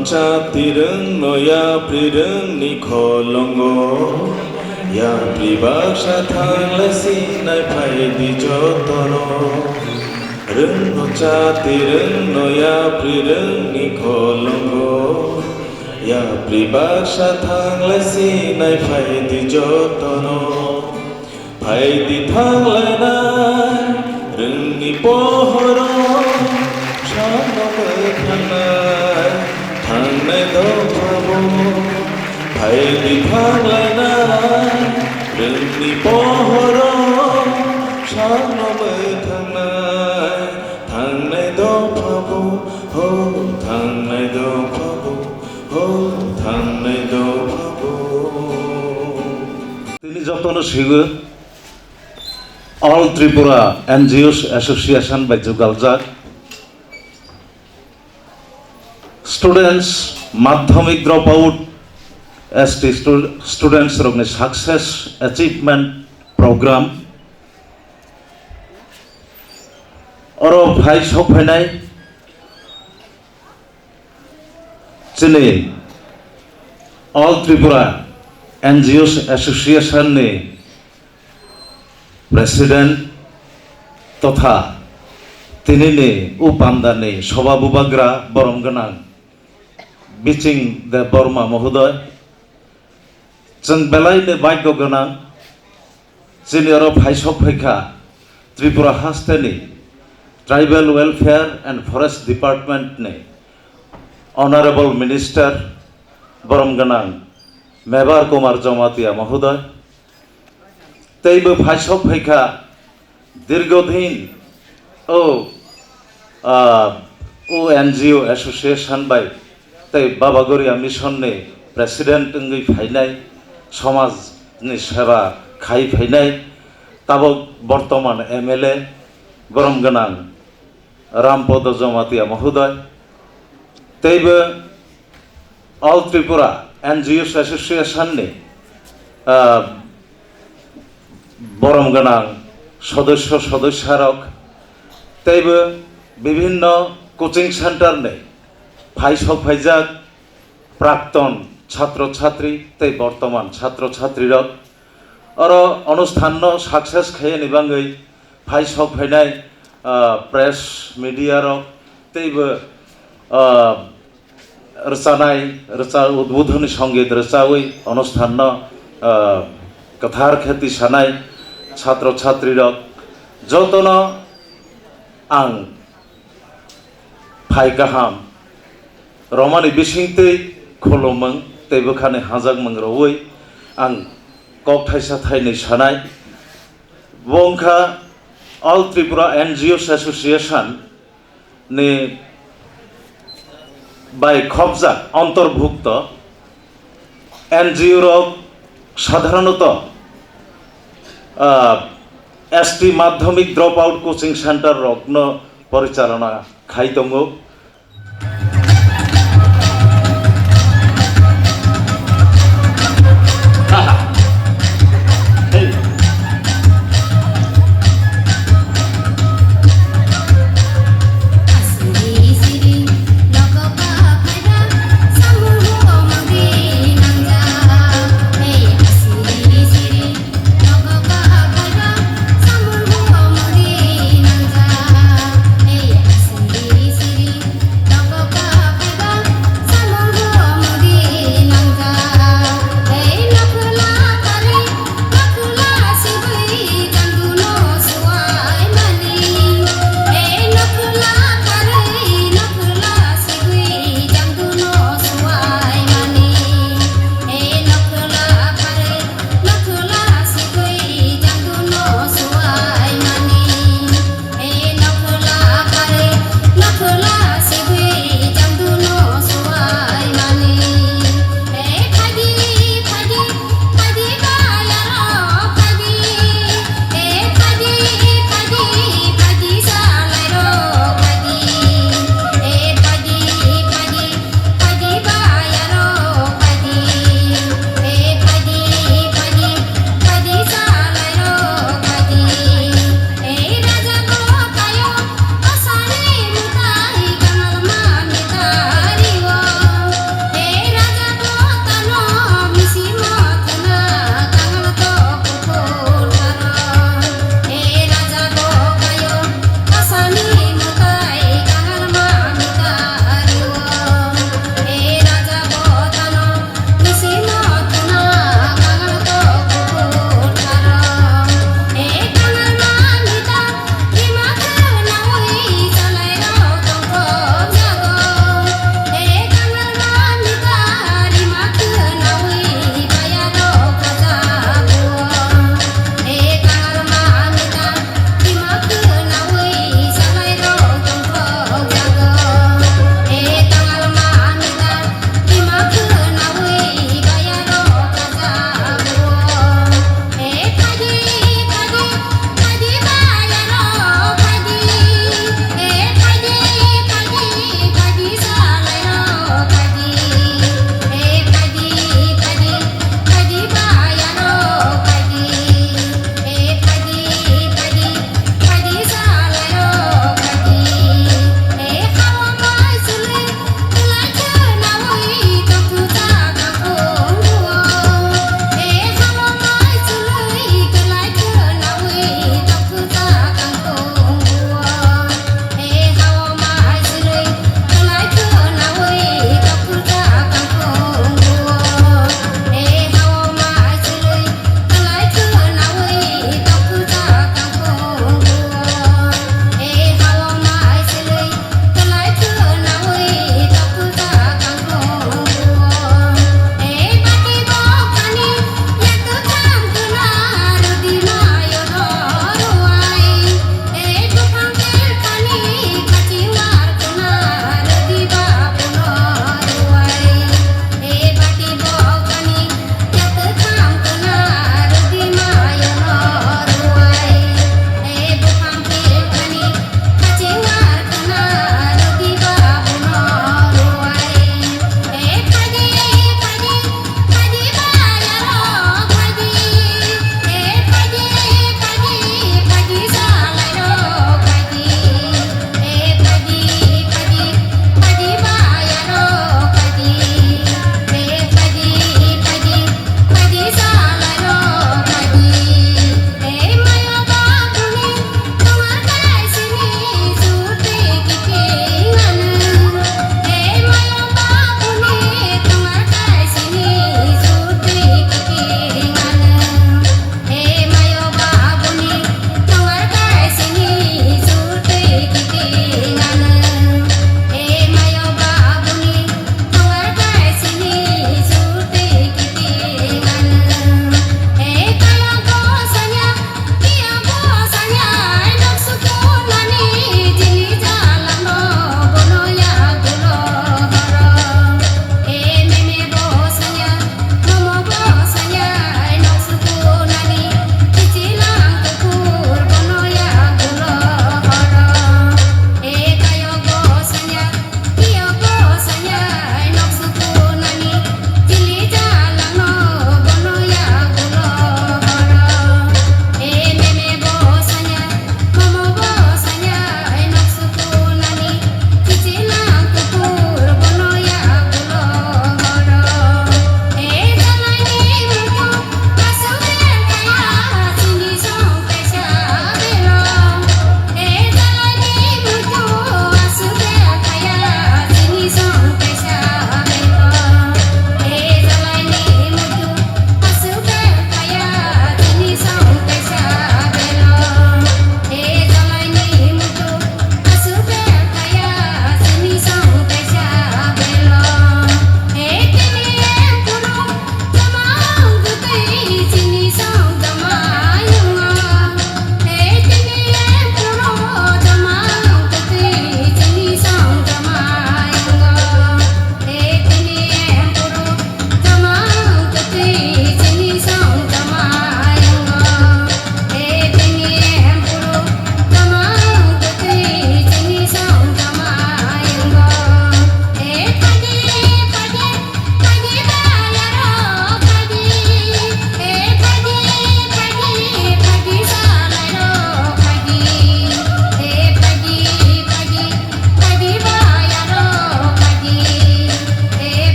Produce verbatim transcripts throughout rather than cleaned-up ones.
Chati rwngno yapri rwngni kholongo, yapri baksa thanglai sinai phaidi jotono. Rwngno chati rwngno yapri rwngni kholongo, yapri baksa thanglai sinai phaidi jotono. Phaidi thanglainai rwngni pohoro, sakno mwthangnai thangnai dophabo. Phaidi thanglainai rwngni pohoro, sakno mwthangnai thangnai dophabo, ho thangnai dophabo, ho thangnai dophabo. Tini jotono sigo. All Tripura N G Os Association bai jugaljak students, madhyamik dropout, S T stu-, students rokni success achievement program oro phai sok phainai. Chini All Tripura N G Os Association ni President totha tinini o pandani soba bubagra borom gwnang Biching Debbarma mohodoy, chwng belai ni bhagyo gwnang, chini oro phaisok phaikha Tripura hasteni Tribal Welfare and Forest Department ni Honorable Minister borom gwnang Mebar Kumar Jamatia mohodoy, teibo phaisok phaikha dirgodhin o, ah, o N G O association bai tei Baba Goria Mission ni president wngwi phainai, somaj ni seba khai phainai, tabok bortoman M L A borom gwnang Rampodo Jamatia mohodoy, teibo All Tripura N G Os Association ni, ah, borom gwnang sodosyo sodosyarok, teibo bibhinno coaching center ni phaisok phaijak prakton chhatro chhatri tei bortoman chhatro chhatrirok oro onusthanno success khaiyani bagwi phaisok phainai, ah, press media rok teibo, ah, rwchanai, rwcha-, udbodhoni songit rwchawi onusthanno, ah, kwthar khe tisanai chhatro chhatrirok jotono ang phai kaham romani bisingtwi khulumung tei bwkhani hajakmung rwui ang kok thaisa thainwi sanai. Bo wngkha All Tripura N G Os Association ni bai khopjak ontorbhukto N G O rok sadharonoto, ah, S T madhyamik dropout coaching center rokno porichalona khai tongo.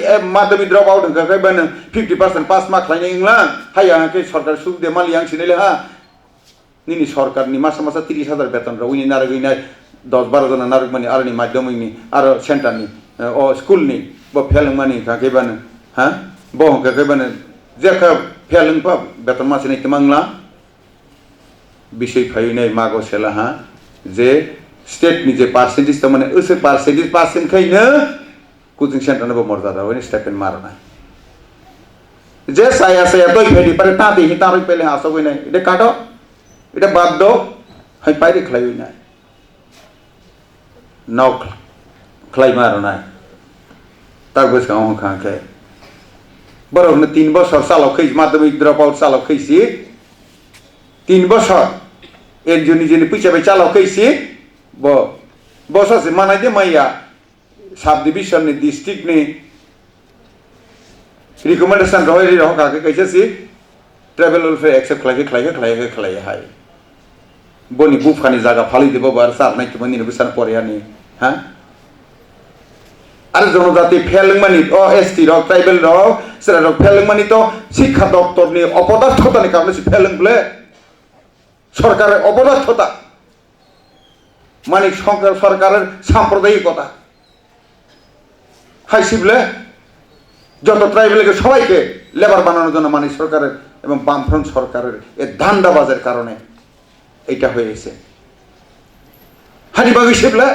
E, madhyamik drop out hwnkha khe bano fifty percent pass ma khlainai wngla. Haiya hwnkhe sorkar suk de mali ang sinai le ha. Nini sorkar ni masa masa tris hajar beton rogwi ni narwgwi nai dos baro jona narwkmani aroni madhyamik ni aro center ni, eh, o school ni bo fail wngmani hwnkha khe bano, ha? Bo hwnkha khe bano jekha fail wngpha beton ma sinai twma wngla. Bisoi phaiwi nai mago sela ha je state ni je percentage tongmani, ose percentage pass wngkhaino coaching center no bo morjada bai stipend ma rwnai. Je saya saya toi phaidi pare ta di ta roi pele ha sogwi nai. Ide kato, ide bad do, hai pairi khlaiwi nai. Nok khlai ma rwnai. Tak bwskang hwnkha khe borokno tin bosor chalok khe madhyamik drop out chalok khe si. Tin bosor N G O ni jeni puisa bai chalok khe si. Bo, bo sa se manai de maya. Sub division ni, district ni recommendation rohoi ri rohor kha khe kaisa si tribal welfare accept khlai khe khlai khe khlai khe khlai hai. Boni buphani jaga phalwi de bo bar sar nai khe nini bwsano pore ani, ha? Aro jonojati fail wngmani, o S T rok, tribal rok, chwrai rok fail wngmani to sikha doptor ni opodarthota ni karone si fail wng bole. Sorkar opodarthota. Manik Songkar sorkarer samprodayikota. Hai sible joto tribal ke sobaike lebar banano jona Manik sorkarer ebong Bamfront sorkarer e dhandabazir karone eta hoyese. Hani bagwi sible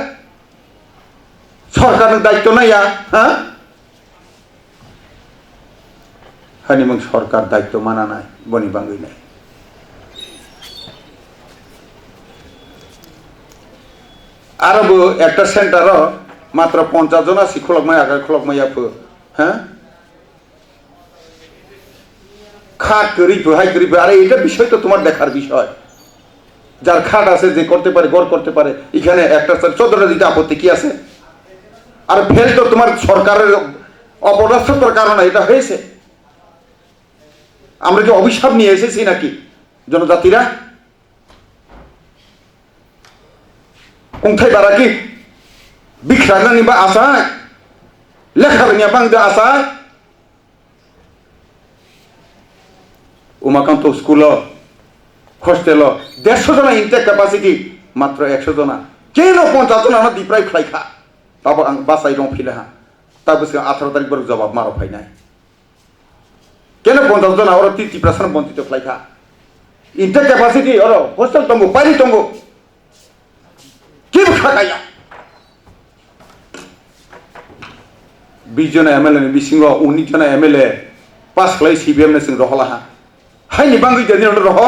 sorkarni daitto naiya, ha? Hani mung sorkar daitto mananai, boni bangwi nai. Aro bo ekta center o matro ponchas jona si khulokmai, aga khulokmai yaphu, ha? Kha kwrwi phu, hai kwrwi phu, are eta bishoy to tomar dekhar bishoy. যার খাট আছে, যে করতে পারে, ঘর করতে পারে, এখানে একটা চোদ্দটা দিতে আপত্তি কি আছে? আর ফেল তো তোমার সরকারের অপদস্থতার কারণে এটা হয়েছে। আমরা কি অভিশাপ নিয়ে এসেছি নাকি জনজাতিরা? Ongthai bara ki bikhrang nani ba asai, lekha rwngya bang de asai. Umakanto school o, hostel o dersho jona intake capacity matro ekso jona. Keno ponchas jona no deprive khlai kha. Tabo ang basai rong phile ha. Tabo se atharo tarik borok jawab maro phainai. Keno ponchas jona oro ti Tiprasano bonchito khlai kha. Intake capacity oro hostel tongo, pairi tongo. Kibo kha kaya. Bish jona M L A ni bisingo unis jona M L A pass khlai C P M no chwng rohola ha. Haini bangwi jani roho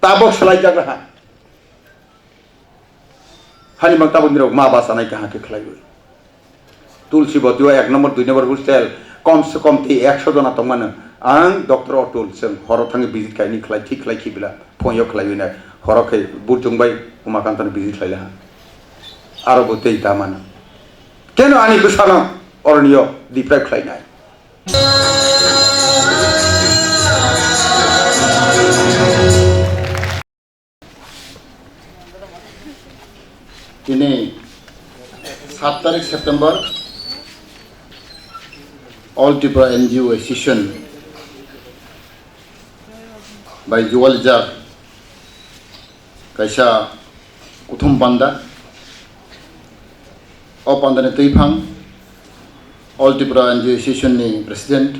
tabok swlai jak ha. Hani bang tabuk nirok ma bachanai kaham khe khlaiwi. Tulsi Boti o ek number, dui number hostel, kom se kom tei ekso jona tongmano. Ang Doctor Atul chwng horo thangwi visit khaini khlai thik khlai khibila phone yo khlaiwi nai. Horo khe buchung bai Umakantano visit khlai laha. Aro bo tei ta mano. Keno ani bwsano oroni o deprive khlai nai. Tini sat tarik September, All Tripura N G O Association bai jualijak kaisa kuthum panda. O pandani twiphang All Tripura N G O Association ni President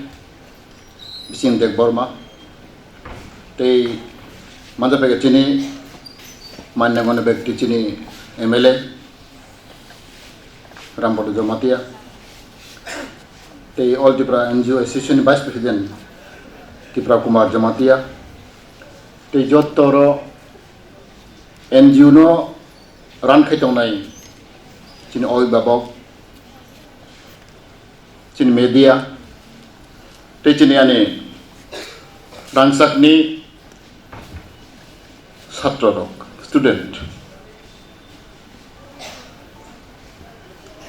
Bising Debbarma tei manjak bai chini manya gwnang bai chini M L A Rambodo Jamatia tei All Tripura N G O Association ni Vice President Tripura Kumar Jamatia tei joto oro N G O no run khai tongnai chini abhibhabok, chini media, tei chini ani rangchakni satro rok, student.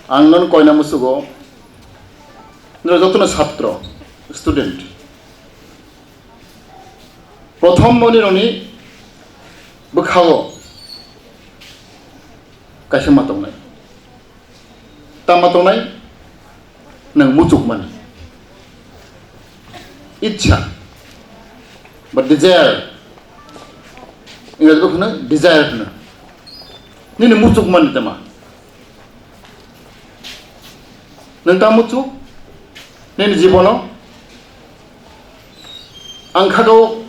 Ang nono koina musugo, nini jotono satro, student. Prothom moni roni bwkhago kaisa ma tongnai. Tama tongnai, Nwng muchukmani. Ichha. Ba desire. Ingreji bo kheno desire hwno. Nini muchukmani tama. Nwng ta muchuk? Nini jibono? Ang khago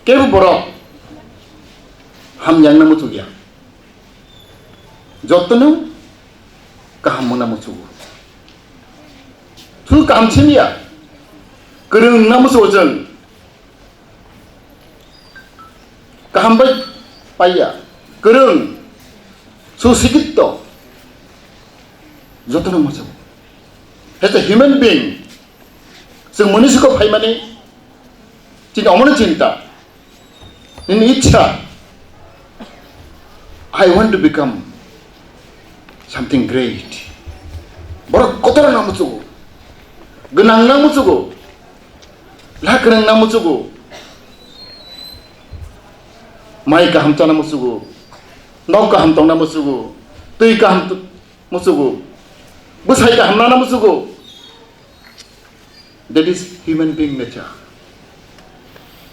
kebo borok hamyangna muchukya. Jotono kaham wngna muchugo. Su kaham simiya. Kwrwng wngna muchugo chwng. Kaham bai paiya. Kwrwng. Su sikitto. Jotono muchugo. As a human being. Chwng mwnwi siko phaimani. Chini omono chinta. Nini ichha, "I want to become something great." Borok kotor na muchugo, gwnang na muchugo, la gwnang na muchugo, mai kaham chana muchugo, nok kaham tongna muchugo, twi kaham t-, muchugo, bwsai kaham nana muchugo. That is human being nature.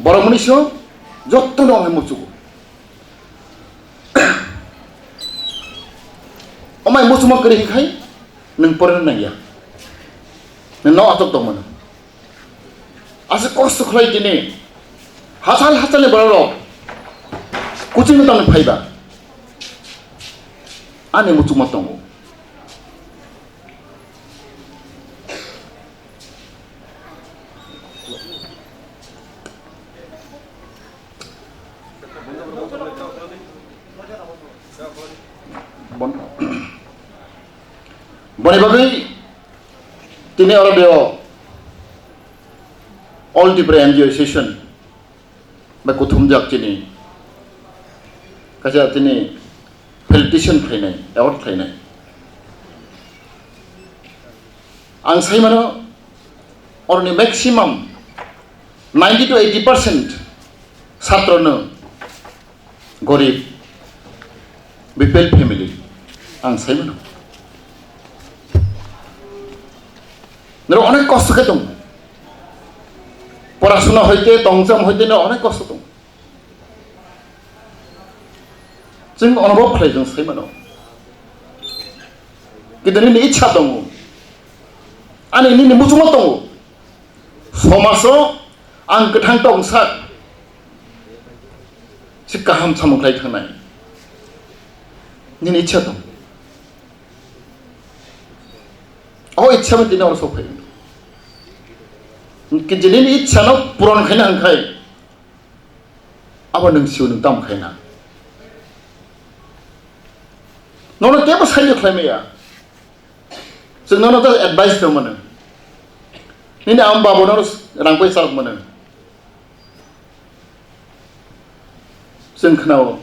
Borok mwnwi sino jotono omai muchugo. Omai muchuma kwrwi hinkhe nwng porino nangya. Nwng no atok tongmano. Aswk kosto khlai tini hachal hachalni bororok coaching no tangwi phaiba. Ani muchukma tongo. Bon-, boni bagwi tini oro beo All Tripura N G O Association bai kuthumjak chini kaisa chini felicitation khlainai, award khlainai. Ang sai mano, oroni maximum ninety to eighty percent satrono gorib, B P L family, ang sai mano. Norok onek kosto khe tong. Porasona hoite, tongcham hoite norok onek kosto tong. Chwng onobhob khlai chwng sai mano. Kintu nini ichha tongo. Ani nini muchungma tongo. Somaso ang kwthang tong sak. Se kaham samung khlai thangnai. Nini ichha tong. O ichha bai tini oro sok phai. Kintu nini ichha no puron khaina hwnkhai. Abo nwng sio nwng tamo khaina. Nono kebo saiyo khlai maya. Chwng nono just advice rw mano. Nini ama babo nono rang pai chalok mano. Chwng khnao.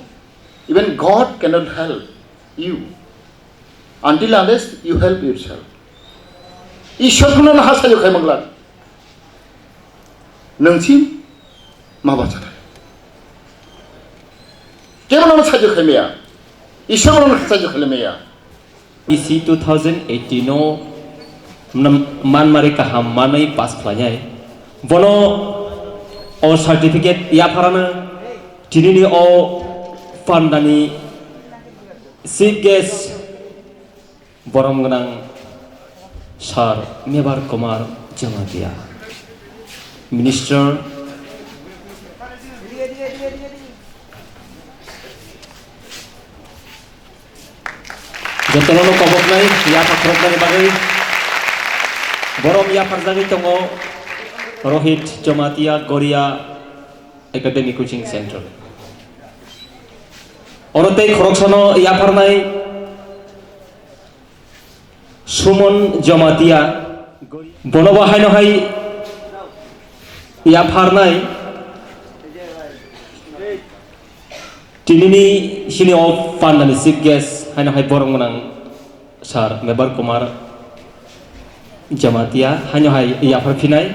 Even God cannot help you until unless you help yourself. Ishwar phano nono ha saiyo khai mangla. Nwng si ma bacha thai. Kebo nono saiyo khai maya. Ishwar nono saiyo khai maya. E C two thousand eighteen no nam-, manmari kaham manwi pass khlainai. Bono o certificate yapharana tinini o pandani chief guest borom gwnang Sir Mebar Kumar Jamatia, Minister. Jotono koboknai yapha khoroknani bagwi borom yapharjagwi tongo Rohit Jamatia, Goria Academy Coaching Center. Oro tei khoroksano yapharnai Sumon Jamatia, bonobo haino hai yapharnai tinini sini o pandani chief guest haino hai borom gwnang Sir Mebar Kumar Jamatia haino hai yaphar phinai.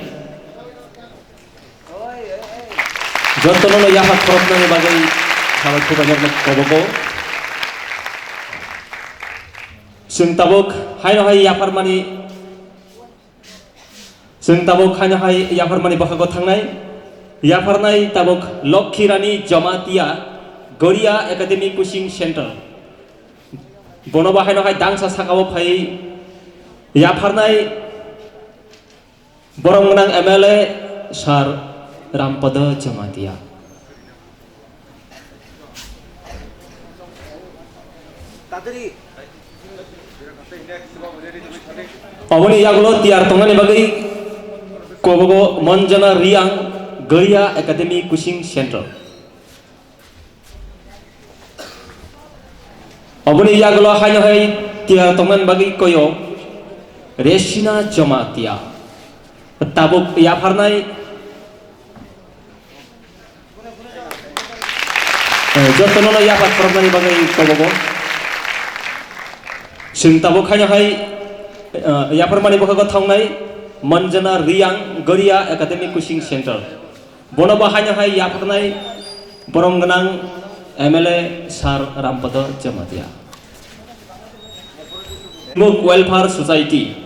Jotono no yapha khoroknani bagwi sabai khubainarno kobogo. Chwng tabuk haino hai yapharmani Chwng tabuk haino hai yapharmani bwkhago thangnai. Yapharnai tabuk Lokhi Rani Jamatia, Goria Academy Coaching Center. Bono bo haino hai dangsa sakao phai yapharnai borom gwnang M L A Sir Rampada Jamatia. Oboni yagulo tiyar tongnani bagwi kobogo Manjana Riang, Goria Academy Coaching Center. Oboni yagulo haino hai tiyar tongnani bagwi koyo Resina Jamatia. Tabuk yapharnai, eh, jotono no yaphar khoroknani bagwi kobogo. Chwng tabuk haino hai, eh, yapharmani bwkhago thangnai Manjana Riang, Goria Academy Coaching Center. Bono bo haino hai yapharnai borom gwnang M L A Sir Rampada Jamatia. Muk Welfare Society.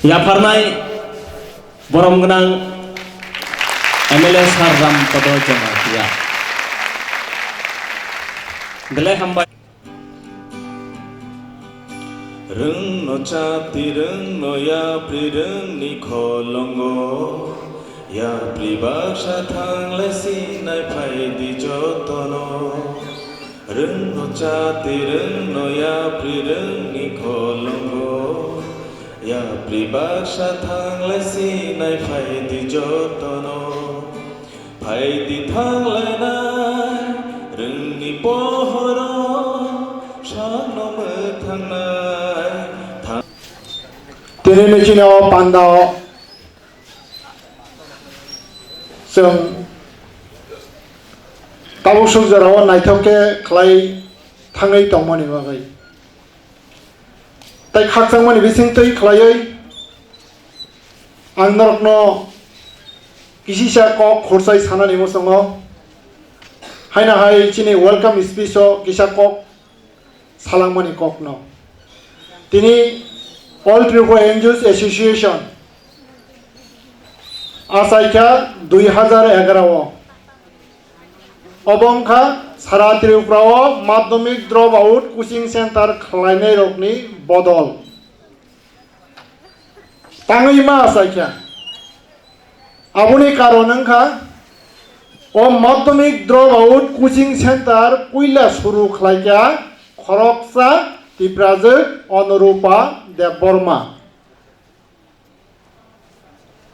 Yapharnai borom gwnang M L A Sir Rampada Jamatia. Belai hambai. Rwngno chati, rwngno yapri, rwngni kholongo. Yapri baksa thanglai sinai phaidi jotono. Rwngno chati, rwngno yapri, rwngni kholongo. Yapri baksa thanglai sinai phaidi jotono. Phaidi thanglainai, rwngni pohoro, sakno mwthangnai, thang- Tini ni chini o panda o chwng tabuk suk jora o naithok khe khlai thangwi tongmani bagwi. Tai khakchangmani bising twi khlaiwi ang norokno kisisa kok khursai sanani muchungo. Haino hai chini welcome speech o kisa kok salangmani kokno. Tini All Tripura N G Os Association achaikha dui hazar egaroh o. Obo wngkha sara Tripura o madhyamik drop out coaching center khlainai rokni bodol. Tangwi ma achaikha. Aboni karon wngkha o madhyamik drop out coaching center puila suru khlaikha khoroksa Tiprajwk Onurupa Debbarma.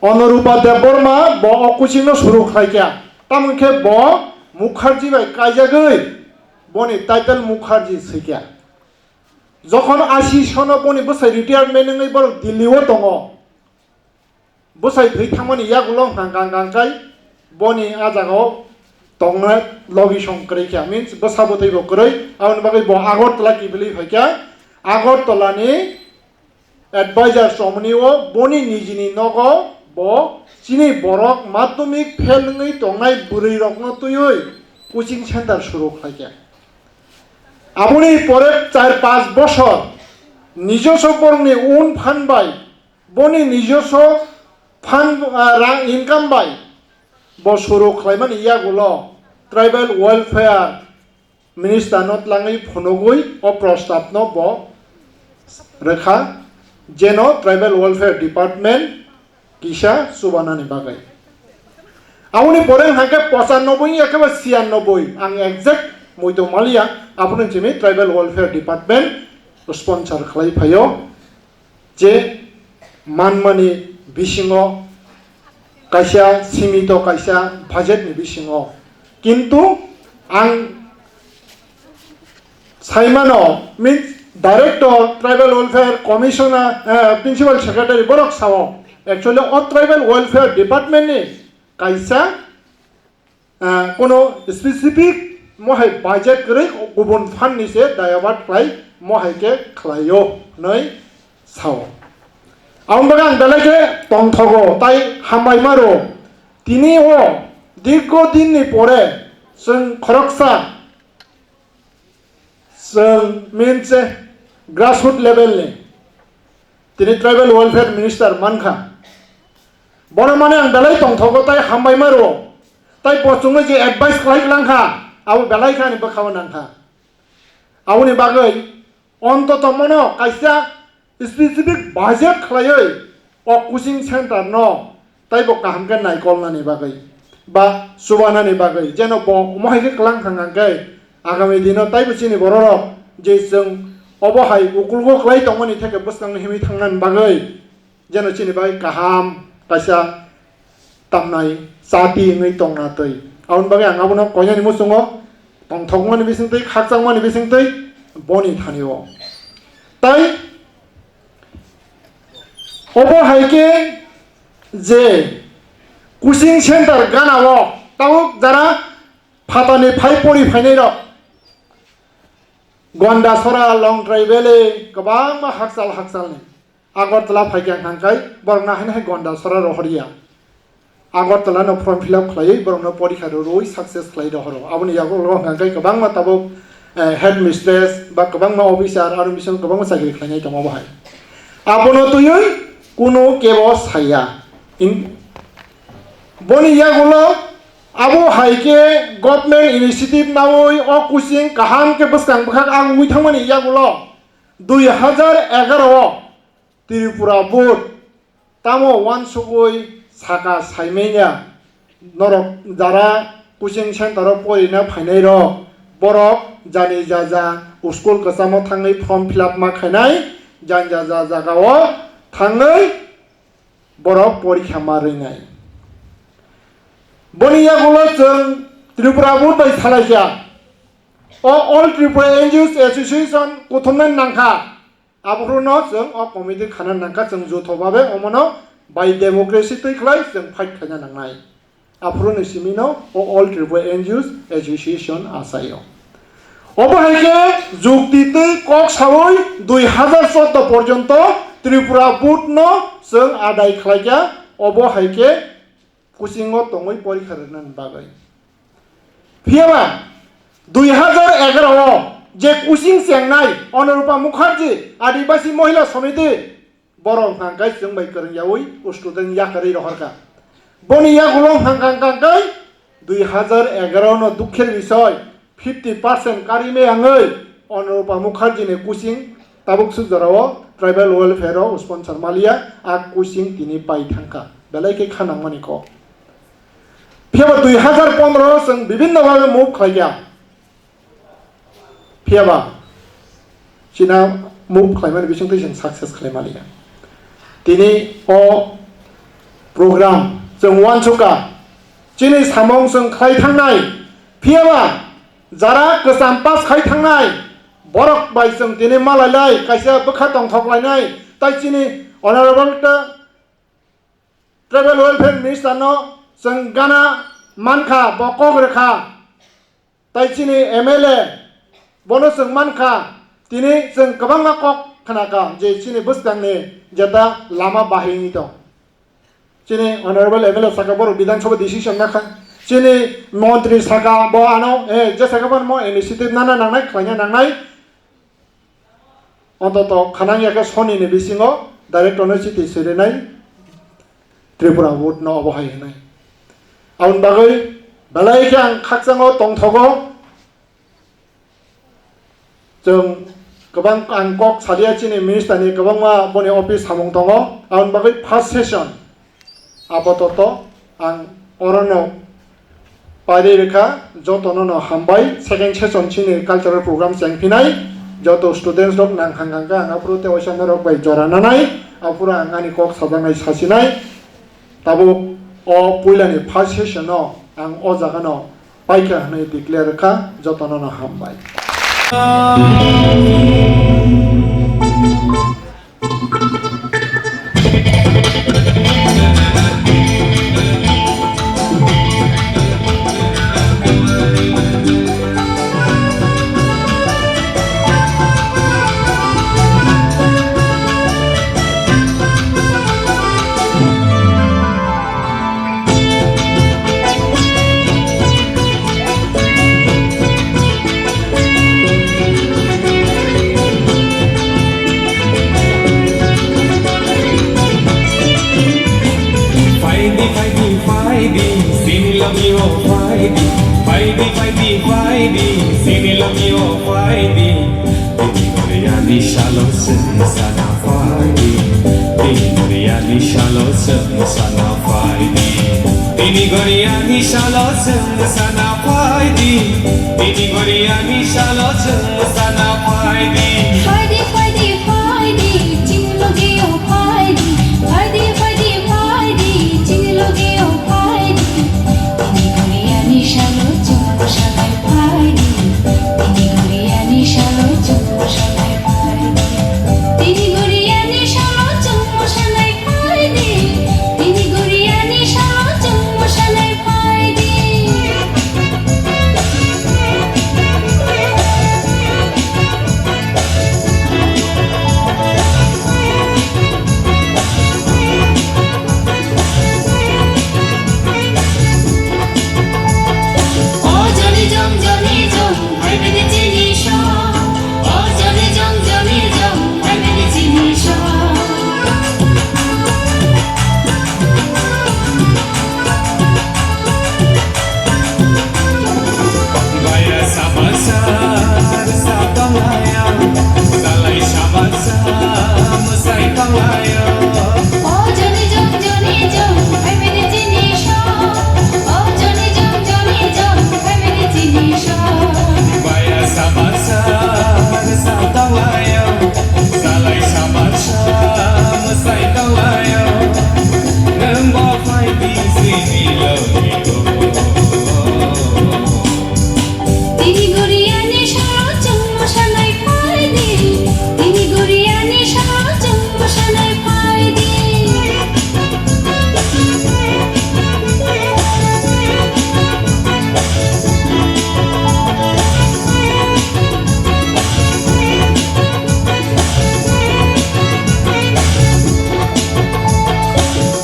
Onurupa Debbarma bo o coaching no suru khlaikha. Tamoni khe bo Mukherjee bai kaijagwi boni title Mukherjee swikha. Jokhon ashi sono boni bwsai retirement wngwi borok Delhi o tongo. Bwsai thwi thangmani yagulo hwnkha hwnkha hwnkha hwnkhe boni a jagao tongna logi song kwrwi kha, means bwsa bwtwi bo kwrwi, aboni bagwi bo Agartala kiphilwi phaikha. Agartala ni advisor chomoni o boni nijini nogo bo chini borok madhyamik fail wngwi tongnai bwrwi rokno twiwi coaching center suru khlaikha. Aboni pore char panch bosor nijoso borokni own fund bai, boni nijoso fund, ah, rang income bai bo suru khlaimani yagulo tribal welfare minister no tlangwi phunugwi o prostab no bo rwkha, jeno tribal welfare department kisa chubanani bagwi. Aboni pore wngkha khe pochanoboi wngya khe ba siyanoboi, ang exact muitu maliya, abono chini tribal welfare department sponsor khlai phaio, je manmani bisingo kaisa simito kaisa budget ni bisingo. Kintu ang saimano, means director, tribal welfare commissioner, eh, principal secretary borok sao, actually o tribal welfare department ni kaisa, eh, kono specific mohai budget kwrwi kubun fund ni se divert khlai mohai khe khlaio hwnwi sao. Aboni bagwi ang belai khe tongthogo tai hambai maro. Tini o dirgo din ni pore chwng khoroksa Chwng min se grassroot level ni tini tribal welfare minister mankha. Bono mane ang belai tongthogo tai hambai ma rwo. Tai bo chwngno je advice khlai langkha, abo belai khe ani bwkhao nangkha. Aboni bagwi ontoto mono kaisa specific budget khlaiwi o coaching center no taibo kaham khe naikolnani bagwi ba chubanani bagwi, jeno bo omo hai khe kwlang thang hang khe agami dino taibo chini bororok je chwng obo hai ukulgo khlai tongmani theke bwskangni himwi thangnani bagwi jeno chini bai kaham kaisa tamnai chati wngwi tongna twi. Aboni bagwi ang abono koinani muchungo tongthokmani bisingtwi, khakchangmani bisingtwi boni thani o. Tai obo hai khe je coaching center gana o tabuk jara phatani phai pori phainai rok Gondasora, Longtrai Valley kwbangma hakchal hakchalni Agartala phaikha hwnkhai borokno haino hai Gondasora rohorya. Agartala no form fill up khlaiwi borokno porikha rwrwi success khlai rohoro. Aboni yagulo hwnkhai kwbangma tabuk, eh, headmistress ba kwbangma officer aro mission kwbangma chakri khlainai tongo bo hai. Abono twiwi kunu kebo saya. In-, boni yagulo abo hai khe government initiative nawi o coaching kaham khe bwskang bwkhak ang wngwi thangmani yagulo dui hazar egaroh o Tripura board tamo uansugwi saka saimanya norok jara coaching center o porina phainai rok borok jani jaja school kwchamo thangwi form fill up ma khainai jani jaja jaga o thangwi borok porikha ma rwnai. Boni yagulo chwng Tripura board bai salaikha o All Tripura N G Os Association kuthumnani nangkha. Aphuru no chwng o committee khana nangkha, chwng jutho babe omono bai democracy twi khlai chwng fight khaina nangnai. Aphuru ni simi no o All Tripura N G Os Association achaio. Obo hai khe jukti twi kok sawi dui hazar choudo porjonto Tripura board no chwng adai khlaikha, obo hai khe coaching o tongwi porikha rwnani bagwi. Phiyaba dui hazar egaroh o je coaching chengnai Onurupa Mukherjee Adibasi Mohila Samiti borok hwnkhai chwng bai kwrwng yaui student yakarwi rohorkha. Boni yagulo hwnkhai hwnkhai dui hazar egaroh no dukher bisoi fifty percent kari meyangwi Onurupa Mukherjee ni coaching tabuk suk jorao tribal welfare o sponsor maliya, a coaching tini pai thangkha, belai khe kha nangmani kok. Phiyaba dui hazar pondro o chwng bibinno bhabe move khlaikha. Phiyaba china move khlaimani bisingtwi chwng success khlai maliya. Tini o program chwng uansukha, chini samung chwng khlai thangnai, phiyaba jara kwcham pass khai thangnai borok bai chwng tini malailai kaisa bwkha tongthok lainai, tai chini honorable ta-, tribal welfare minister no chwng gana mankha, bo kok rwkha. Tai chini M L A bono chwng mankha, tini chwng kwbangma kok khnakha je chini bwskangni jeta lama bahai wngwi tong. Chini honorable M L A saka borok Bidhan Sabha decision nakha, chini montri saka bo ano, eh, je saka bo mo initiative nana nangnai, khlaina nangnai. Ontoto khanang ya khe soni ni bisingo director no chiti sirinai Tripura board no obo hai hinai. Aboni bagwi belai khe ang khakchango tongthogo. Chwng kwbang ang kok salia chini minister ni kwbangma boni office samung tongo. Aboni bagwi first session Apatot ang orono pairwi rwkha, jotono no hambai. Second session chini cultural program chengphinai, joto students rok nang hang hang kha, ang aphuru tei waisa norok bai jora nanai, aphuru ang ani kok sajaknai sasinai. Tabuk o puilani first session no ang o jaga no paikha hwnwi declare rwkha, jotono no hambai. O phaidi, phaidi, phaidi, phaidi, chini logi o phaidi. Tini goriani salo chwng sana phaidi. Tini goriani salo chwng sana phaidi. Tini goriani salo chwng sana phaidi. Tini goriani salo chwng sana phaidi. Phaidi, phaidi, phaidi, chini logi o phaidi. Phaidi, phaidi, phaidi, chini logi o phaidi. Tini goriani salo chwng mosanai phaidi. Tini goriani salo chwng mosanai phaidi. Tini goriani salo chwng mosanai phaidi. Tini goriani salo chwng mosanai phaidi. O joni jong, joni jong, hai bini chini song. O joni jong, joni jong, hai bini chini song. Baya sabasa rwsa tonglai ang, salai sabasa mwsai tonglai ang. O joni jong, joni jong, hai bini chini song. O joni jong, joni jong, hai bini chini song. Baya sabasa rwsa tonglai ang, salai sabasa mwsai tonglai ang. Nwng bo phai di sini logi o. Tini goriani salo chwng mosanai phaidi. Tini goriani salo chwng mosanai phaidi.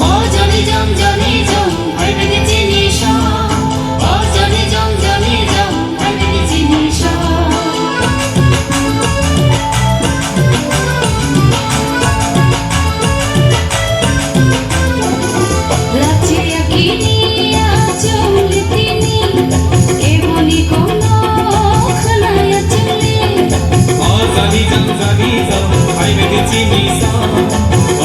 O joni jong, joni jong, hai bini chini song. O joni jong, joni jong, hai bini chini song. Lachiya kini achung litini, keboni kono khanaya chungli. O joni jong, joni jong, hai bini chini song.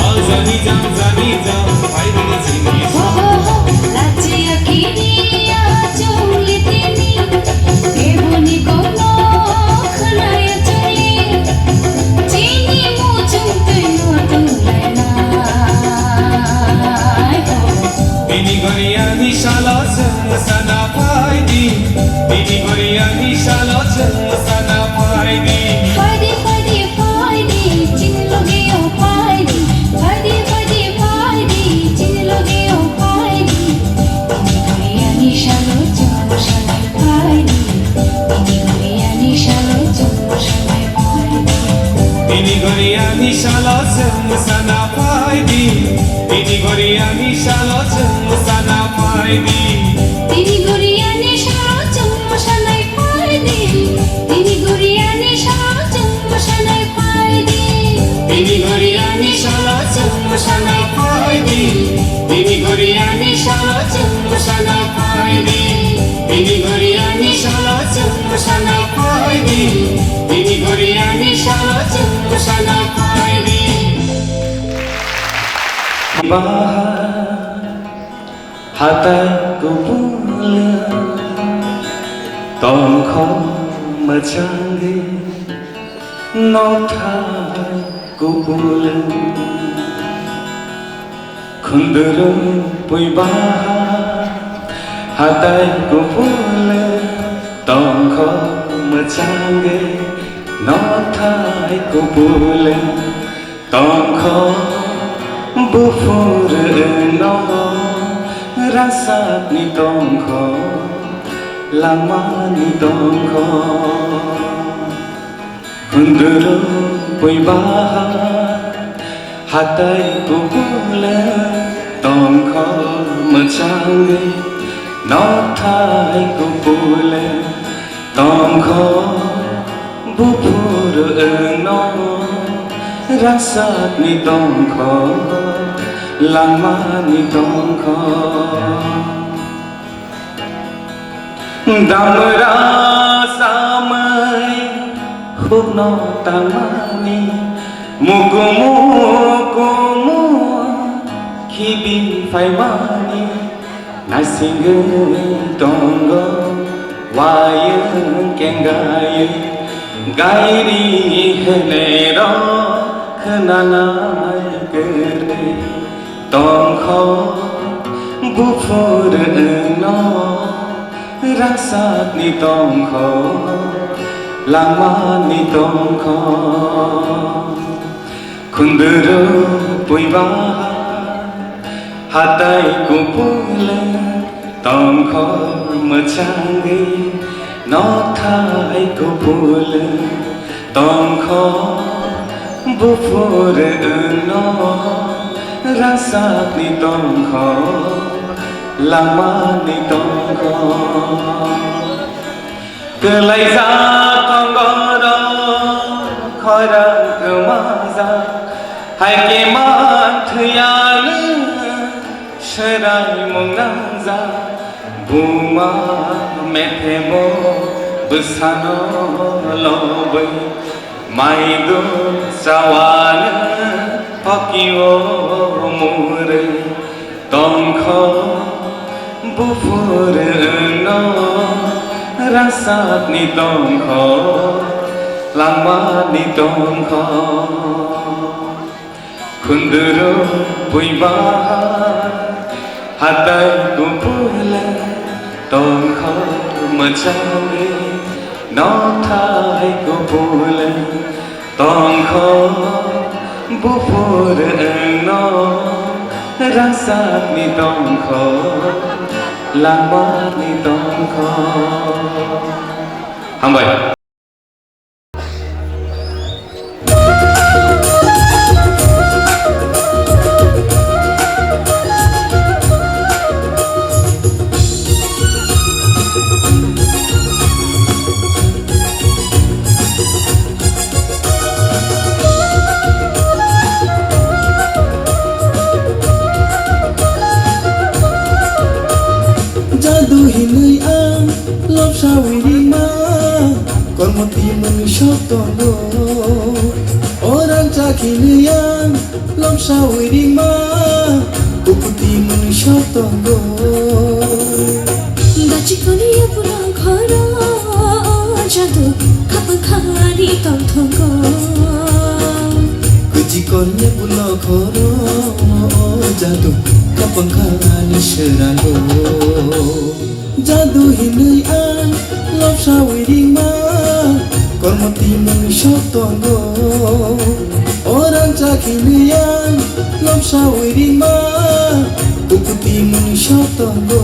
O joni jong, joni jong, hai bini chini song. Ho, ho, ho, lachiya kini achung litini, keboni kono khanaya chungli. Chini muchung twi no tunglainai ho. Tini goriani salo chwng sana phaidi. Tini goriani salo chwng sana phaidi. Phaidi, phaidi, phaidi, chini logi o phaidi. Phaidi, phaidi, phaidi, chini logi o phaidi. Tini goriani salo chwng sana phaidi. Tini goriani salo chwng mosanai phaidi. Tini goriani salo chwng mosanai phaidi. Tini goriani salo chwng mosanai phaidi. Tini goriani salo chwng mosanai phaidi. Tini goriani salo chwng mosanai phaidi. Tini goriani salo chwng mosanai phaidi. Tini goriani salo chwng mosanai phaidi. Tini goriani salo chwng mosanai phaidi. Tini goriani salo chwng mosanai phaidi. Baha hatai kubule tongkho mwchangwi. Nothai kupulung khundurung puibaha hatai kupulung tongkho mwchangwi nothai kupulung tongkho buphurungno rasatni tongkho langmani tongkho. Khundurung puibaha hatai kupule tongkho mwchangwi nothai kupule tongkho buphurungno rasatni tongkho langmani tongkho. Damra samai hukno tangmani, mukumu kumu khibi phaimani, naisingwi tongo wayung kengayung, gairi henero khwnanai kwrwi. Tongkho buphur wngno rangchakni tongkho, langmani tongkho. Khunduru puiba hatai kupulwng, tongkho mwchangwi nokthai kupulwng. Tongkho buphur wngno rangchakni tongkho, langmani tongkho. Kwlaijak tongo rok khorang kwmajak, hai khe man thwiyanw swraimung nangjak. Buma methemo bwsano lobwi, maidu chawanw hokio murwi. Tongkho buphur wngno rangchakni tongkho, langmani tongkho. Khunduru puiba hatai kupulwng, tongkho mwchangwi nokthai kupulwng. Tongkho buphur wngno rangchakni tongkho, langmani tongkho. Hambai. Jadu hinwi ang lobsawi ringma, kormo twi mwnwi sok tongo. O rangchak hinwi ang lobsawi ringma, kukuti mwnwi sok tongo. Dachikoni yapuno khoro jadu khapang khani tongthongo. Kuchikon yapuno khoro jadu khapang khani swrango. Jadu hinwi ang lobsawi ringma, kormo twi mwnwi sok tongo. O rangchak hinwi ang lobsawi ringma, kukuti mwnwi sok tongo.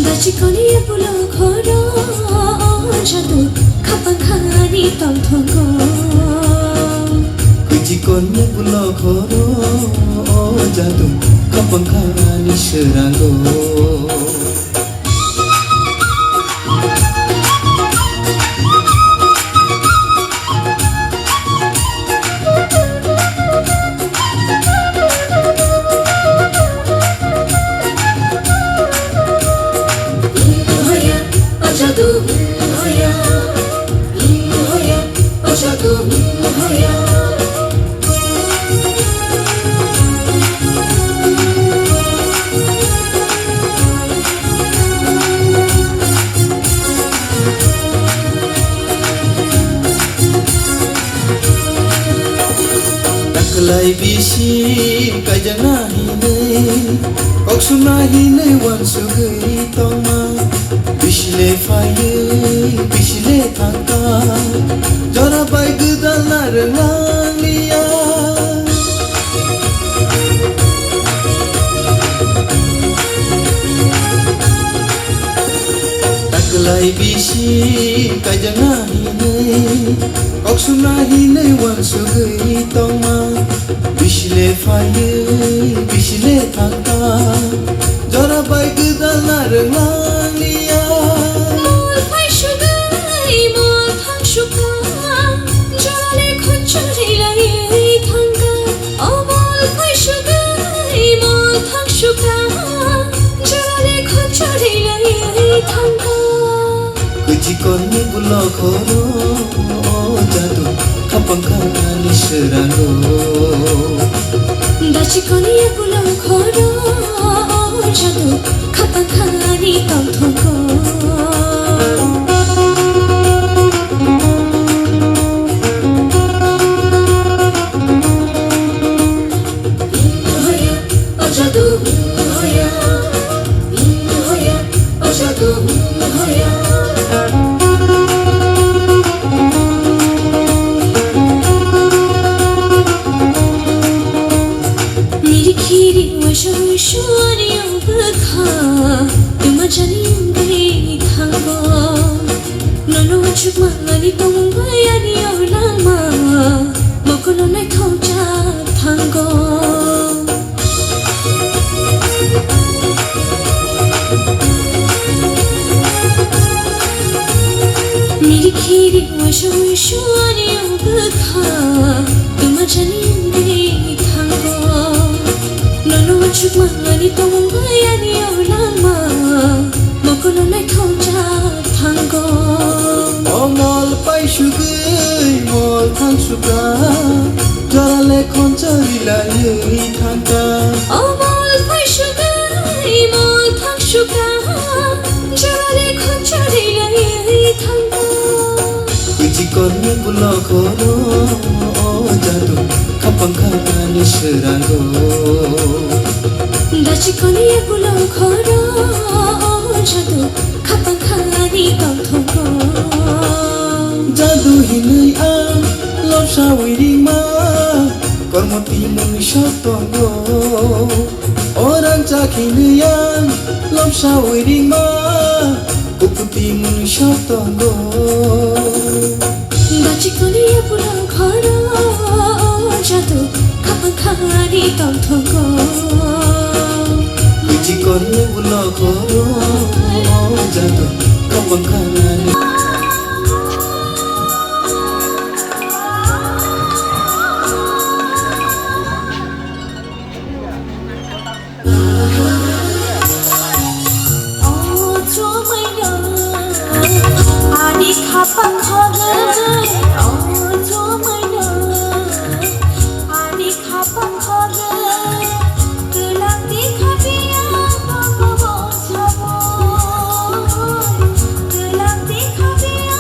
Dachikoni yapuno khoro jadu khapang khani tongthongo. Kuchikon yapuno khoro jadu khapang khani swrango. Taklai bisi kaijana hinwi, kok sumna hinwi uansugwi tongma. Bisile phaiwi, bisile thangkha, jora bai gwdal narwk nangliya. Taklai bisi kaijana hinwi, kok sumna hinwi uansugwi tongma. Bisile phaiwi, bisile thangkha, jora bai gwdal narwk nangliya. Mol phai sugwi, mol thang sukha, jora le khon chari lai thangkha. O mol phai sugwi, mol thang sukha, jora le khon chari lai Koni bulo khoro o jadu khapang khani srango. Dachi koni bulo khoro o jadu khapang khani tongthongo. Hoya, o jadu, hoya, hoya, o jadu, hoya. Nirikhiri waisa wisuani ang bwkha, twma jani wngwi thango. Nono uansukmani tongmung bai ani o langma, mokolno naithok jak thango. Nirikhiri waisa wisuani ang bwkha, twma jani wngwi thango. Nono uansukmani tongmung bai ani o langma, mokolno naithok jak thango. O mol pai sugwi mol thang suka, jora le khonchari laiwi thangka. O mol pai sugwi mol thang suka, jora le khonchari laiwi thangka. Kuchi koni bulo khoro o jadu khapang khani srango. Dachi koni bulo khoro o jadu khapang khani tongthongo. Jadu hinwi ang lobsawi ringma, kormo twi mungwi sok tongo. O rangchak hinwi ang lobsawi ringma, kukuti mungwi sok tongo. Bachikoni yapura khoro jadu khapang khani tongthongo. Bachikoni bulo khoro jadu khapang khani. Ani khapang khogwi, o chumui no. Ani khapang khogwi, kwlangdi khabiya, kwlangdi khabiya,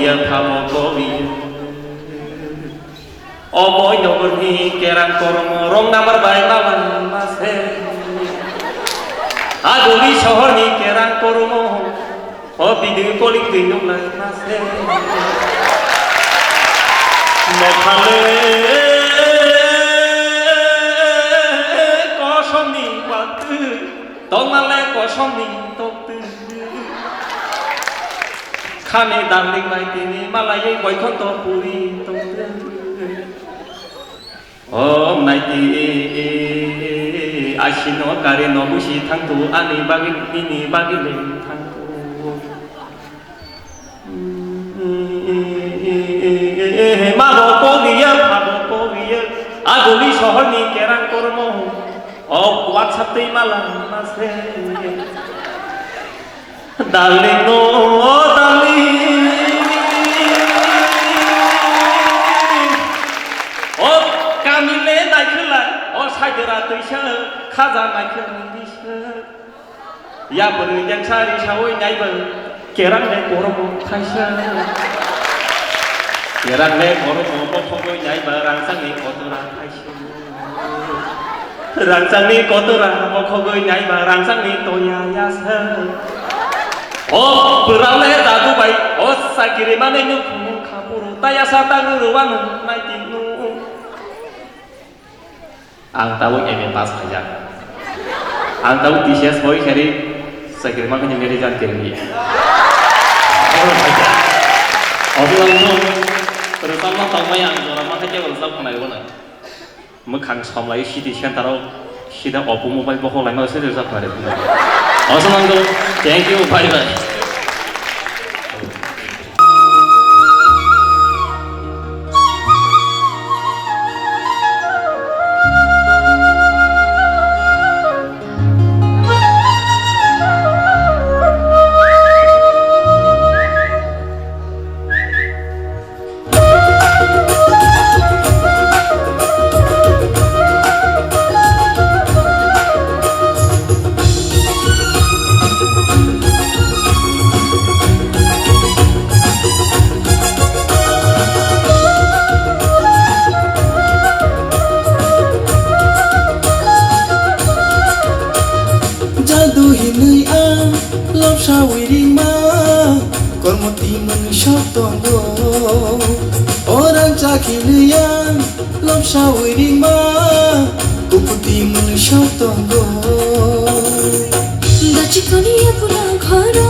Phamo kobi. O moi nogorni kerang kormo rong namar bai mala mase. Aguli sohorni kerang kormo o bidui kolik twi nunglai mase. Nokhale kosomni watwi, tongmale kosomni toktwi. Khani darling bai tini malaiwi boikhonto puri tongtwi. O naiti asino kari no busi thangtu ani bagi nini bagi le thangtu. Mabo kogiya, mabo kogiya, aguli sohorni kerang kormo, o WhatsApp tei mala mase. Darling, no, darling. O kamile naikhlai, o saidera tuisa, khaja naikhlai bisa. Yapri yang sari sawi naiba, kerang le kormo thaisa. Kerang le kormo bokhogoi naiba, rangsangni kotora thaisa. Rangsangni kotora bokhogoi naiba, rangsangni toya yasa. O pwrale jadu bai, o sakiri mane nukhu khapuru, tayasa tanguru wanu naitinu. Ang tabuk M A pass khaijak. Ang tabuk T C S boi khari sakiri mane nini result kiri. Obo ang rwchapma tongmai ang jora ma khaijak rwchap khnai bono. Mwkhang somlai city center o sida Oppo mobile bokhok laima se rwchap kha re. Oso nangdo, thank you, bye bye. Jadu hinwi ang lobsawi ringma, kormo twi mwnwi sok tongo. O rangchak hinwi ang lobsawi ringma, kukuti mwnwi sok tongo. Dachi koni epula ghoro,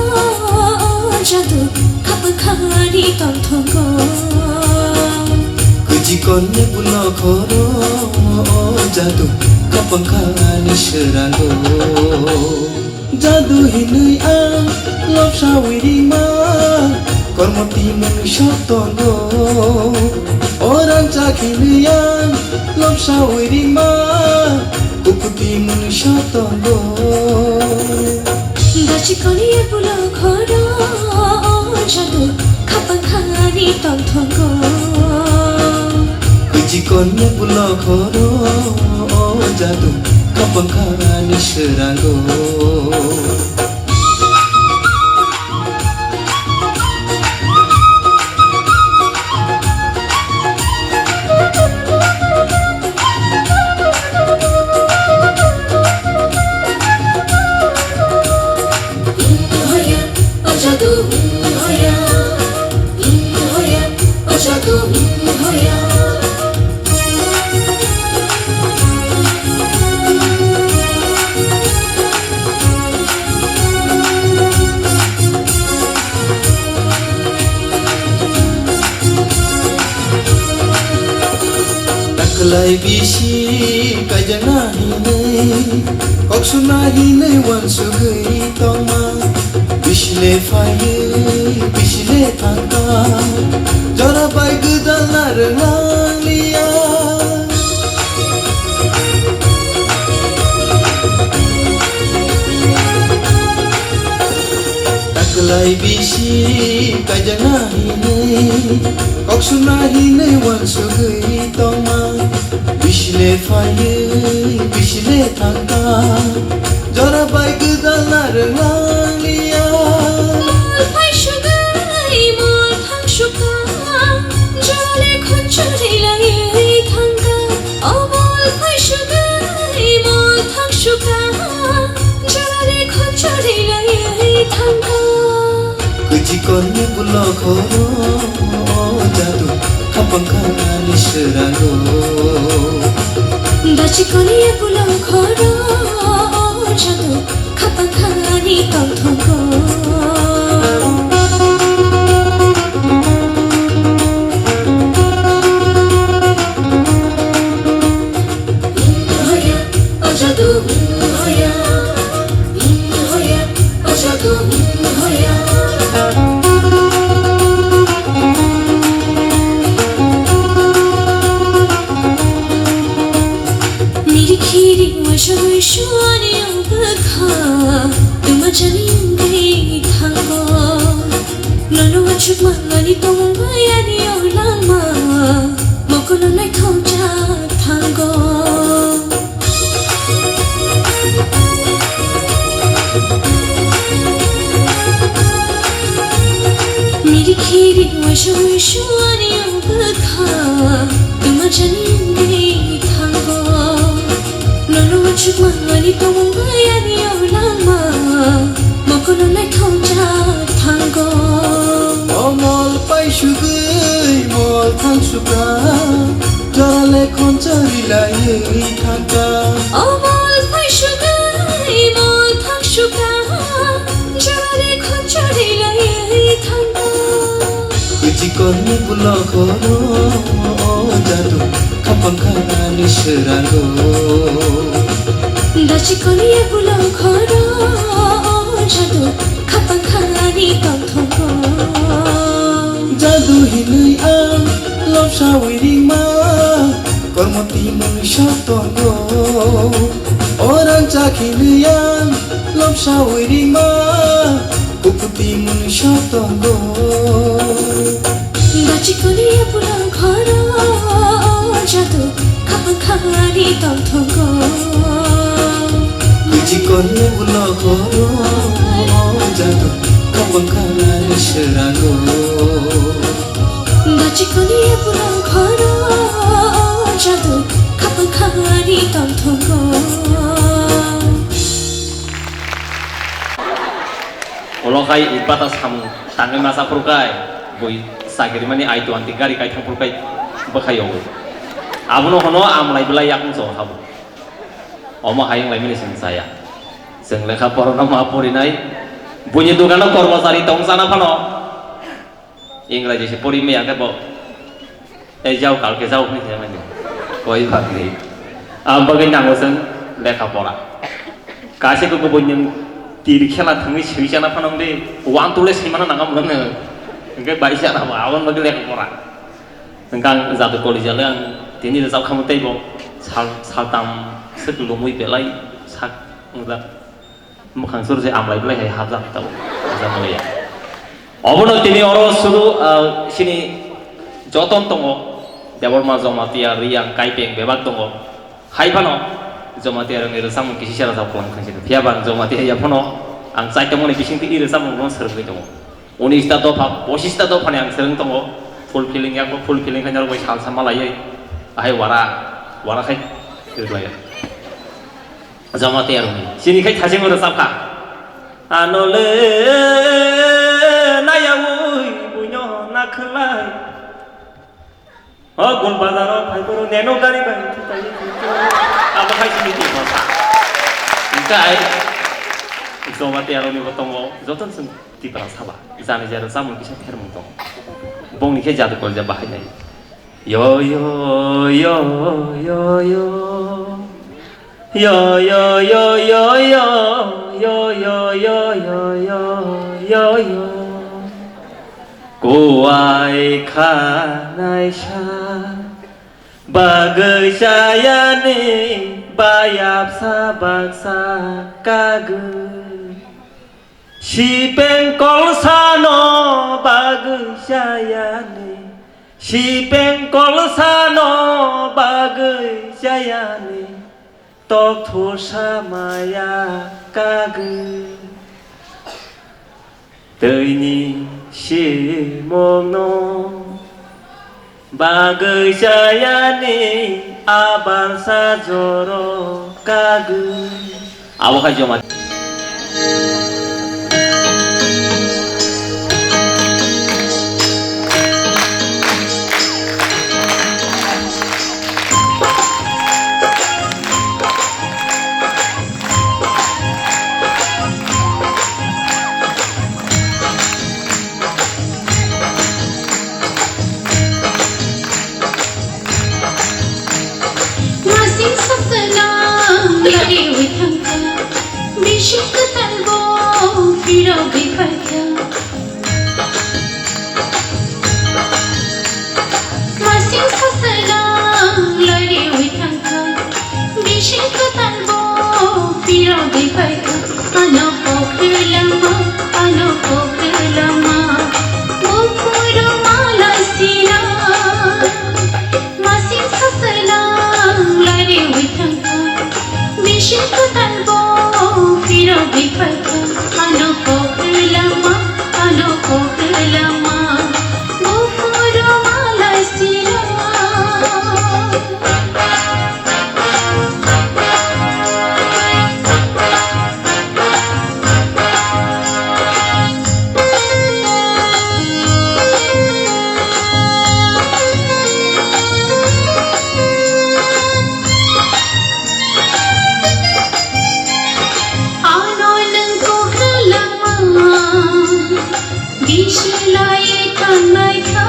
jadu khapang khani tong tongo. Kuji koni epula ghoro, jadu khapang khani swrango. Jadu hinwi ang lobsawi ringma, kormo twi mwnwi sok tongo. O rangchak hinwi ang lobsawi ringma, kukuti mwnwi sok tongo. Dachi koni epula ghoro, jadu khapang khani tong tongo. Kuji koni epula ghoro, jadu khapang khani swrango. Taklai bisi kaijana hinwi, kok suna hinwi uansugwi tongma. Bisile phaiwi, bisile thangkha, jora bai gwdal narwk nangliya. Taklai bisi kaijana hinwi, kok suna hinwi uansugwi tongma. Bisile phaiwi, bisile thangkha, jora bai gwdal narwk nangliya. Mol phai sugwi, mol thang suk Sugwi mol thang suka, jora re khonchari laiwi thangkha. Kwchikon ni bulo khoro, jadu khapang khani srango. Dachikoni bulo khoro, jadu khapang khani tongthokgo. Hoya, o jadu, hoya, hoya, o jadu, hoya. Miri khiri waisa waisa ani ang bwkha, tuma jani wngwi thango. Nono uansukma ani tongmung bai ani o langma, mokolo naithok jak thango. Miri khiri waisa waisa ani ang bwkha, tuma jani wngwi thango. Nono uansukma ani tongmung bai ani o langma, mokolo naithok jak thango. O mol pai sugwi mol thang suka, jora le khonchari laiwi thangkha. O mol pai sugwi mol thang suka, jora re khonchari laiwi thangkha. Kwchikon ni bulo khoro, o jadu khapang khani srango. Dachikoni bulo khoro, o jadu khapang khani tongthokgo. Jadu hinwi ang lobsawi ringma, kormo twi mwnwi sok tongo. O rangchak hinwi ang lobsawi ringma, kukuti mwnwi sok tongo. Dachikoni bulo khoro, jadu khapang khani tongthokgo. Kwchikon ni bulo khoro, jadu khapang khani srango. Dachikoni bulo khoro, jadu khapang khani tongthokgo. Ulo khai ipata samung tangwi masa phuru khai bui sagiri mani ai twenty gari kai thang phuru khai bwkhai yogwi. Abono hono amlai belai yakung so habo. Omo hai wnglaimani chwng chaya. Chwng lekha porano ma porinai. Buini dogano kormochari tong chana phano. Ingraji se pori maya khe bo. Ei jao, kalke jao hinwi khe mani. Koi phagni. Ang bagwi nango chwng lekha pora. Kaisa khe kubui nwng tir khela thangwi swi chana phano de. One two le swi mano nangam hwnwi. Hwnkhe bai chana bo aboni bagwi lekha pora. Hwnkhe ang jadu college le ang tini rwchap khamu teibo sal, saltam swk lumui belai sak wngjak. Mwkhang sur se amlai belai hai hapjak tabo. Hapjak maliya. Obono tini oro sudu, ah, sini joton tongo. Debbarma, Jamatia, Riyang, Kaipeng bebak tongo. Hai phano Jamatia rokni rwchapmung kisi sera jao kolang khansino. Phiya ba ang Jamatia ya phano ang chaitongmani bisingtwi i rwchapmung no swrwngwi tongo. Unis ta dopha, pochis ta dophani ang swrwng tongo. Fulfilling ya, fulfilling khaina rok bai sal sama laiwi. Ahai wara, wara khai rwlaiya. Jamatia rokni. Chini khai thachengwi rwchapkha. Ano le nayaui buino nakhwlai. O gul bazaro phai boro neno gari bai thai. Abo khai chini Tiprasa. Hwnkhe ai Jamatia rokni bo tongo joto chwng Tiprasa ba. Jani jero chamung kisa phermung tongo. Bongni khe jadu kolja bahai nai. Yo, yo, yo, yo, yo. Yo, yo, yo, yo, yo. Yo, yo, yo, yo, yo, yo, yo. Kuwai khanai sa bagwi chayani bayapsa baksa kagwi. Sipeng kolsano bagwi chayani, sipeng kolsano bagwi chayani, tokthursa maya kagwi. Twini simungno bagwi chayani, Abarsa joro kagwi. Abo khai joma. Masing sasalang lariwi thangkha, bising kwtalbo phirogwi phaikha. Masing sasalang lariwi thangkha, bising kwtalbo phirogwi phaikha. Ano kokhwlama, ano kokhwlama, buphuru malai sina. Masing sasalang lariwi thangkha, bising kwtalbo phirogwi phaikha. Ano kokhwlama, ano kokhwlama, buphuru malai sina. Ano nwng kokhwlama, bisi lai thangnai kha.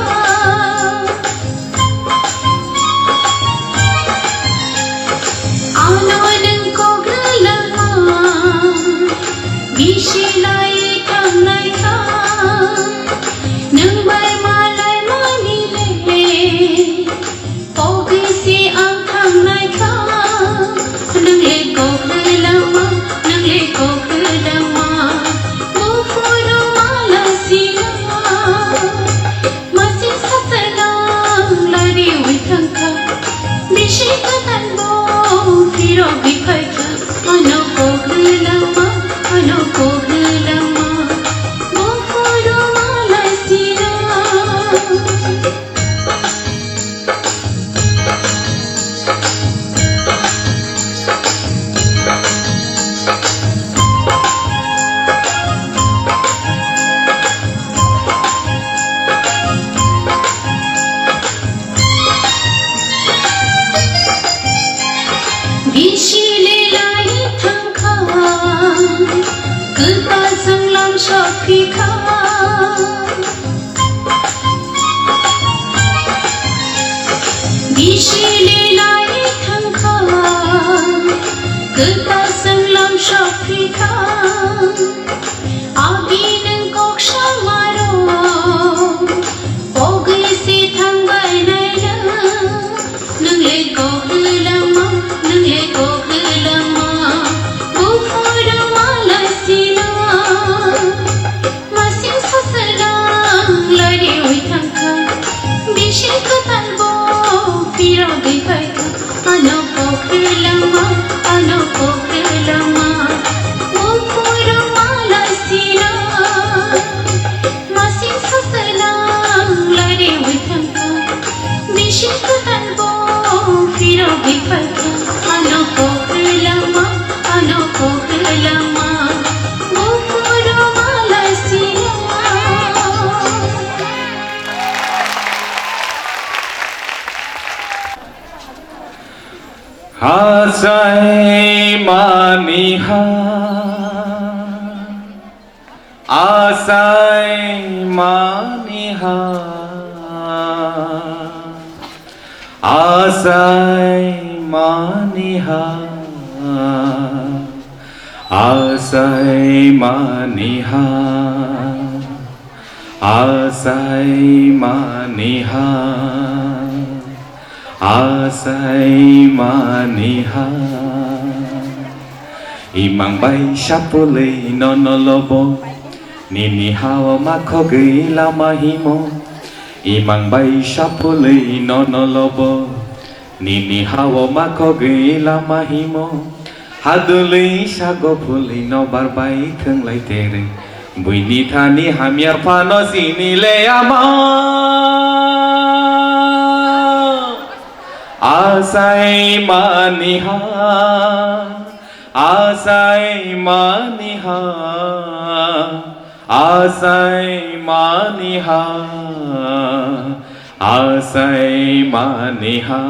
Ano nwng kokhwlama, bisi lai thangnai kha. Nwng bai malai mani le, pogwi se ang thangnai kha. Nwng le kokhwlama, nwng le kokhwlama, buphuru malai sina. Masing sasalang lariwi thangkha, bisi kwtalbo phirogwi phaikha. Ano kokhwlama, ano kokhwlama, buphuru malai sina. Bisi le lai thangkha, kwtal songlam sokphi kha. Bisi le lai thangkha, kwtal songlam sokphi kha. Agi nwng kok samaro, pogwi se thangbai naina. Nwng le kokhwlama, nwng le kokhwlama, buphuru malai sina. Masing sasalang lariwi thangkha, bisi kwtalbo phirogwi phaikha. Ano kokhwlama, ano kokhwlama, buphuru malai sina. Masing sasalang lariwi thangkha, bisi kwtalbo phirogwi phaikha. Ano kokhwlama, ano kokhwlama, buphuru malai sina. Achai mani ha, achai mani ha, achai mani ha, achai mani ha. Achai mani ha, achai mani ha. Imang bai sapulwi nono lobo, nini hao makhogwi lama himo. Imang bai sapulwi nono lobo, nini hao makhogwi lama himo, hadulwi sago phulwi nobar bai thwnglai tere. Buini thani hamya phano sini le ama. Asai maniha, asai maniha, asai maniha, asai maniha,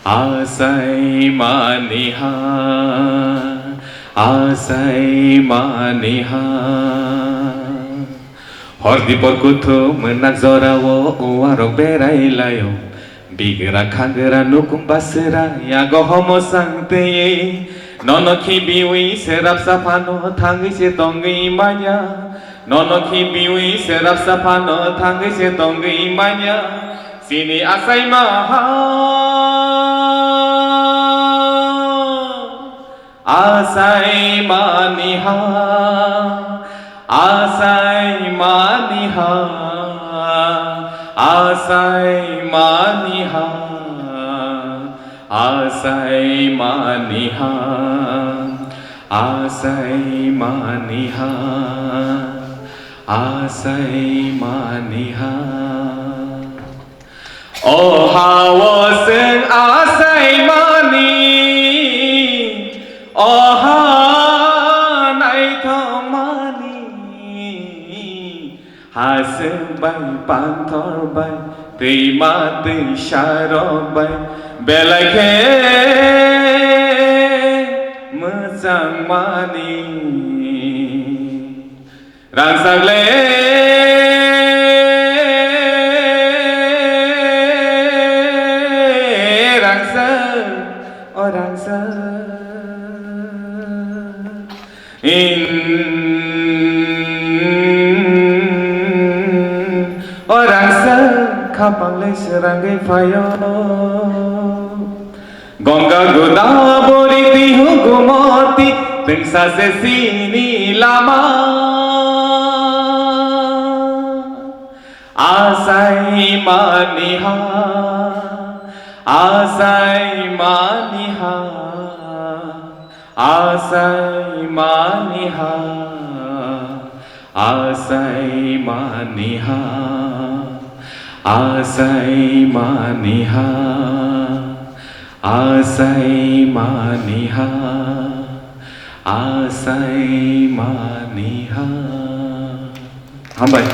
asai maniha, asai maniha. Hor dipor kuthum mwnnak jorao uarok berai laio. Bigra khagra nukhung basra yago homo sangtwi. Nono khibiwi se rapsa phano thangwi se tongwi manya. Nono khibiwi se rapsa phano thangwi se tongwi manya. Chini asai maha. Asai maniha, asai maniha, asai maniha, asai maniha, asai maniha, asai maniha. O ha-o chwng asai mani, o ha naithok mani, hasing bai, panthor bai, twima twisarok bai, belai khe mwchang mani. Rangchak le, rangchak, o rangchak. In, o rangchak, khapang le srangwi phaio. Ganga Godavari Tihu Gomoti, twngsa se chini lama. Asai maniha, asai maniha, asai maniha. Asai maniha, asai maniha, asai maniha, asai maniha. Hambai.